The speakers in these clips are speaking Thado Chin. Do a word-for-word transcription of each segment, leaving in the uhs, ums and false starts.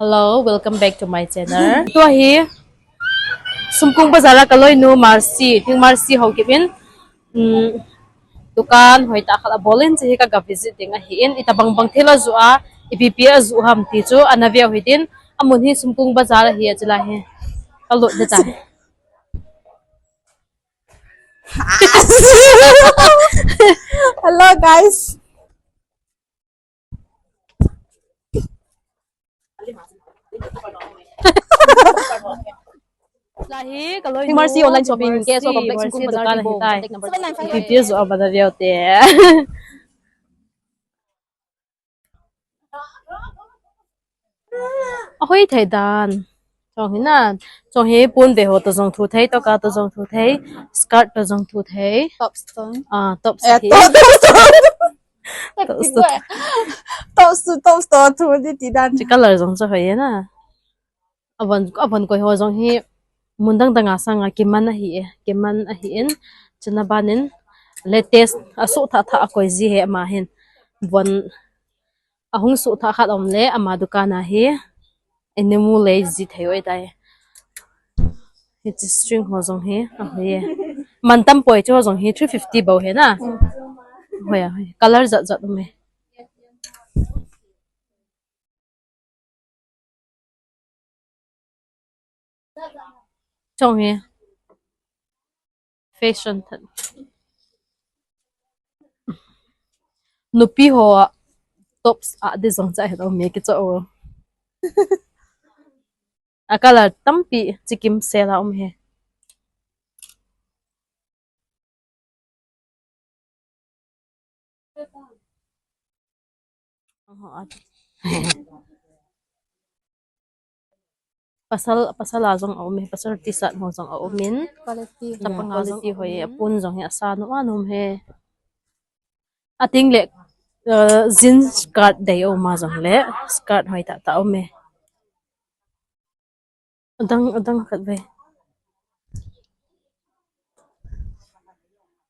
Hello, welcome back to my channel. Tua hi Sumkung Bazar a kaloinu Mercy, Thing Mercy ho kipin. Um, dukan hoitah khat abol in, chehi kaga visit ding ahin, itobang bang thil ajoh a, ipi ipi ajoh ham ti chu ana veu hitin, amun hi Sumkung Bazar ahi, achila hi kalut ding tai. Hello, guys. Lahi, kaloinu Mercy online shopping, K S O Complex, Mercy Sumkung Bazar, dukan ahitai. Contact number seven nine five. Ipi ipi ajoh a bana veu te. Ahoi thei dan. Chong hi na. Chong hi pon ve ho toh jong thu thei, toka toh jong thu thei, skirt toh jong thu thei. Tops toh. Ah, tops hi. Tops toh. Tops toh, tops toh thu ding ti dan. Chi color jong chu hoi na. Avon, avon koi ho jong hi mun dang dang a sanga kiman ahi e, kiman ahin, chuna banin latest asuh thah thah a koi ji hi ama hin. Von ahung suh thah khat aum le ama dukan a hi, inimu lei ji thei oi tai. Hiche string ho jong hi, ahoi e. Man tam poi, chu ho jong hi three fifty bou hi na. Hoi a, hoi. Color jat jat um e. Chong hi. Fashion tah. Nupi ho a tops a ding jong cha hi lo me kicho o. A color tampi chikim sel a um hi. Pasal, pasal a jong aum e, pasal T-shirt ho jong aum in. Quality. Chapang a jong quality hoi e, apon jong hi asa nom a nom e. Ating le, uh, jeans skirt dei aum a jong le, skirt hoi tah tah aum e. Adang, adang khat ve.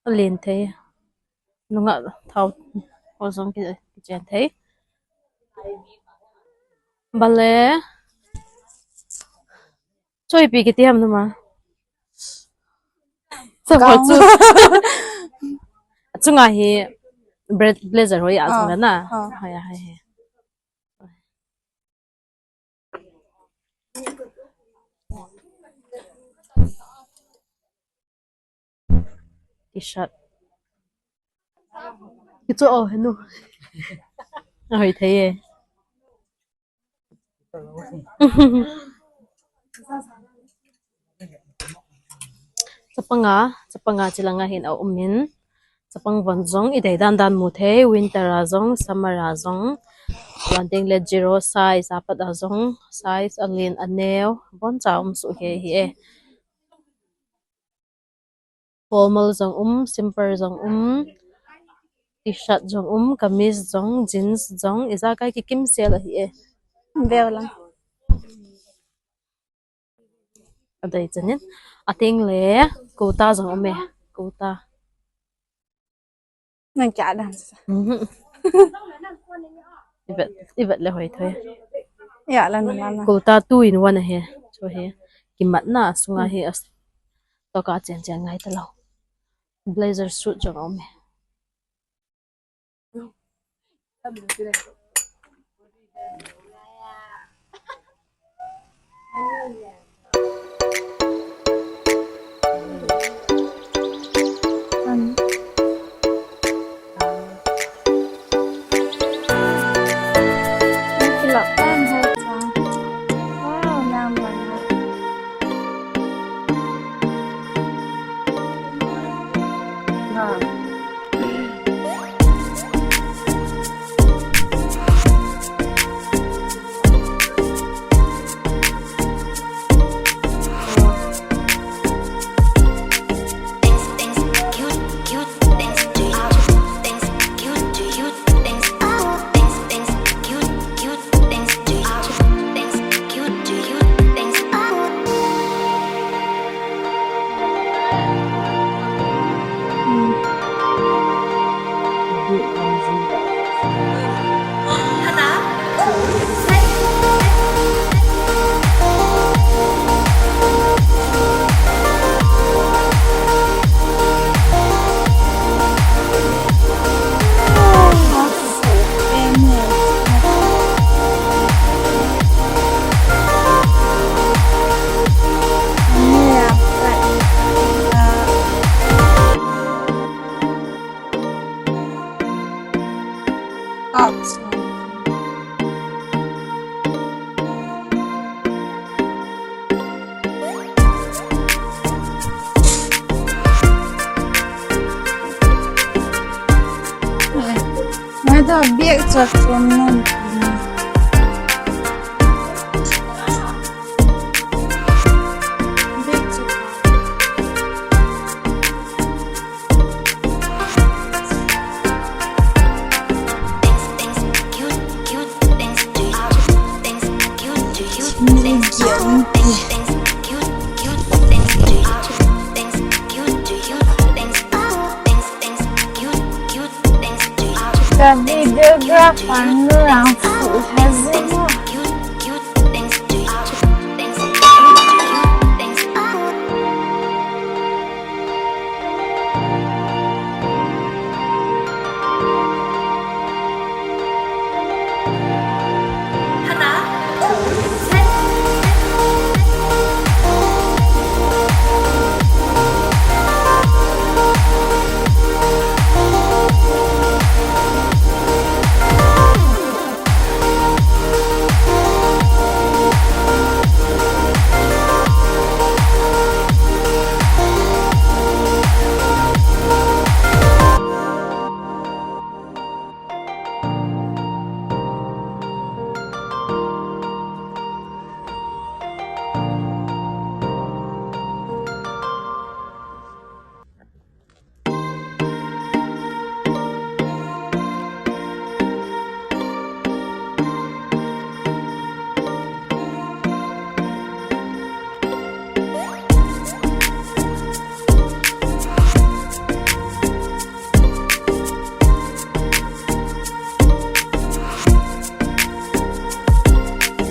Alen thei. Nungah thao ho jong ki, kichen thei. Bale. Chu ipi kiti ham numa. Chu ho chu. Chunga hi bra-, blazer ho a chunga na. Ah. Hoi a, hoi he. T-shirt. Kicho o, henu. Ahoi thei e. Chapang a, chapang a chilanga hin aum in. Chapang von jong idei dan dan mu thei, winter a jong, summer a jong. Vanting le zero size, apat a jong, size alen aneo, von cha um suh hi hi e. Formal jong um, simple jong um, T-shirt jong um, kameez jong, jeans jong, ijakai kikim sel ahi e. Veu lang. Adei chanin. Ating le, kurta jong um e, kurta. Nang kia dan sa. Mhm. Ivet, ivet le hoi thoi. Ya, lan, lan, lan. Kurta two in one ahi. Chu hi. Kimatna sunga hi as. Toka chen chen ngai ta lo. Blazer suit jong um e. Action. Mai da biak chak chom non. Biak chak. Ka videographer nu lang fu ha zing.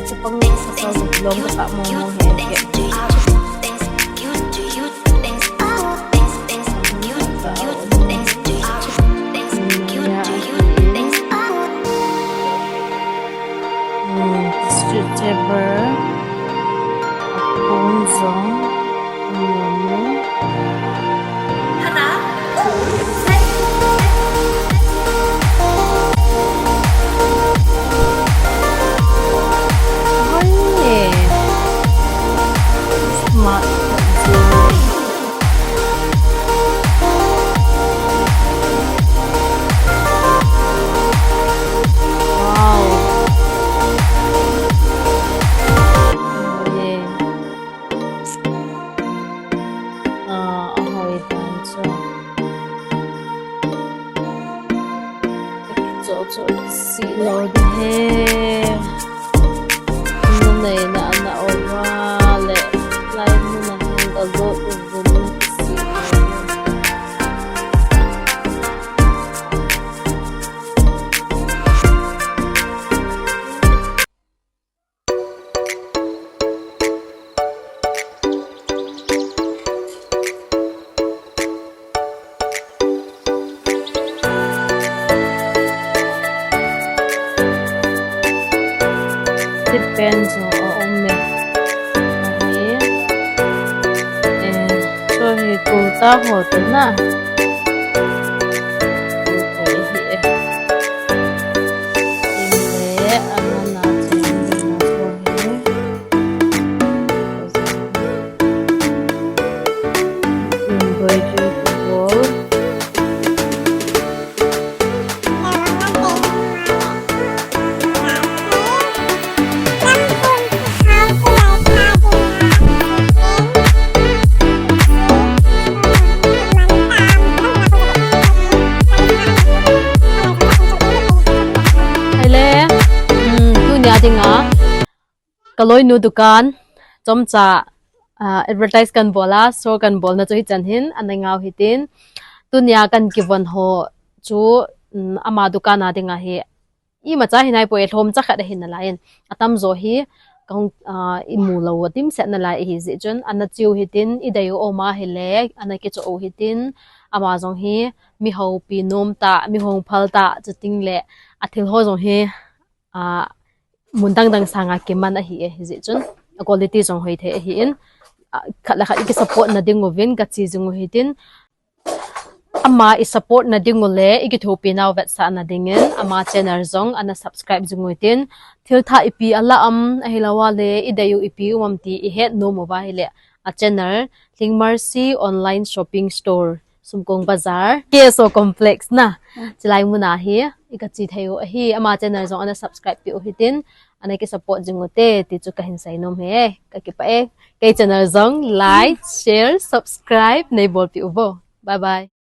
Chapang sa sa long ka mo mo he. Street table. Akung zong. Smart. Wow. Yeah. Ah, ahoi dan chu. Cho cho si lo de he. Mun nei na na ova le. Lai mun na hin ka zo u vum na si. Tipen zo a om e. Ahi. Eh, so hi kurta ho tu na. Kurta hi e. Ile, ana na chang na so hi. Aile, um, tunia dinga. Ka loinu dukan, chomcha, ah, advertise kan bol a, so kan bolna chu hichan hin, ana ngau hitin. Tunia kan kivon ho chu, um, ama dukan a dinga hi, imacha hinai poi, lhomcha khat ahi nalai in. Atamjo hi, kahung, ah, imu lou a dimset nalai ahi jeh chun, ana chiu hitin, idei u oma hile, ana kicho u hitin, ama jong hi, mi houpi nom tah, mi hongphal tah, chuting le, athil ho jong hi, ah, mun dang dang sanga kiman ahi e, hijeh chun, a quality jong hoithei ahin, ah, khat le khat i kisupport na ding uvin, kachi jing u hitin. Ama i support na ding u le i kithopi nau vetsahna dingin ama channel jong ana subscribe jing u tin, thil thah ipi ala am, ahilou le i dei u ipi um am ti i het nom uva ahile, a channel Lhingmarsi Online Shopping Store, Sumkong Bazar, K S O Complex na, chilai mun a hi i ka chi thei u ahi. Ama channel jong ana subscribe pi u hitin, ana ki support jing u te ti chu ka hin sei nom e. Ka kipah e. Kei channel jong like, share, subscribe nei bolpi u vo. Bye bye.